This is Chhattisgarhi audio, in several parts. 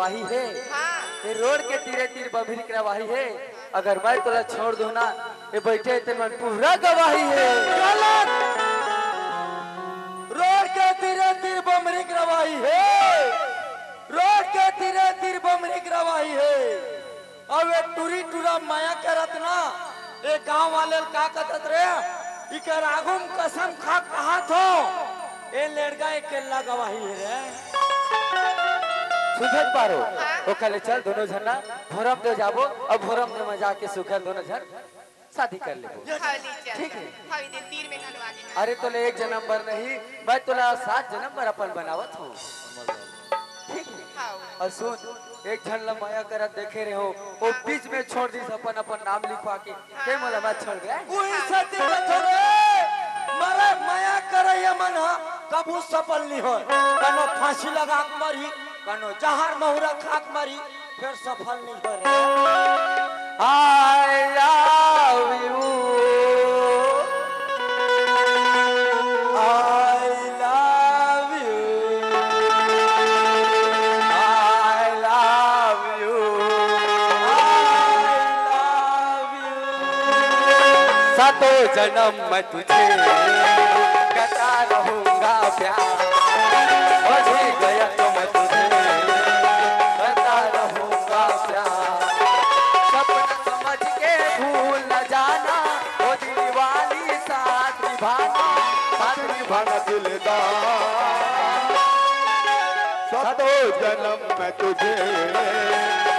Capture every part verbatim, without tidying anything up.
गवाही हे। हाँ। ये रोड के तीरे तीर बमरी के रवाही हे। अगर मैं तोला छोड़ दूं ना, ये बैठे तेन मन पूरा गवाही हे। गलत। रोड के तीरे तीर बमरी के रवाही हे। रोड के तीरे तीर बमरी के रवाही हे। अब ये टूरी टूरा मया करत ना, ये गांव वाले ल का कथत रे, इकर आगू म कसम खा के कहत हो, ए लेड़गा एक केल्ला गवाही हे रे। सुधर पारो, हाँ। ओकर ले चल दोनों झन ना भोरम दे जाबो, अउ भोरम दे म जाके सुघर दोनों झन शादी कर लेबो। हाँ, ले चल। ठीक हे। हाँ, इधर तीर में घलो आगे ना। अरे तोले एक जनम बर नहीं, मैं तोला सात जनम बर अपन बनावत हूँ। ठीक हे। हाँ। अउ सुन, एक झन ला मया करत देखे रहे हो, वो बीच में छोड़ दिस अपन, अपन नाम लिखवा के। ते मोला मत छोड़ दे। उही सेती कथों रे, मरे मया करे ये मन ह कभू सफल नहीं होय। कनो फांसी लगा के मरही, कनो जहर महुरा खा के मरही, फेर सफल नहीं होय रे। I love you। I love you। I love you। I love you। सातों जन्म मैं तुझे करता रहूंगा प्यार। मर भी गया तो मैं तुझे करता रहूंगा प्यार। सपना समझ के भूल न जाना, ओ दिल वाली, साथ निभाना, साथ निभाना दिलदार। सातों जन्म मैं तुझे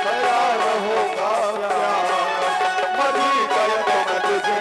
करता रहूंगा प्यार। मर भी गया तो मैं तुझे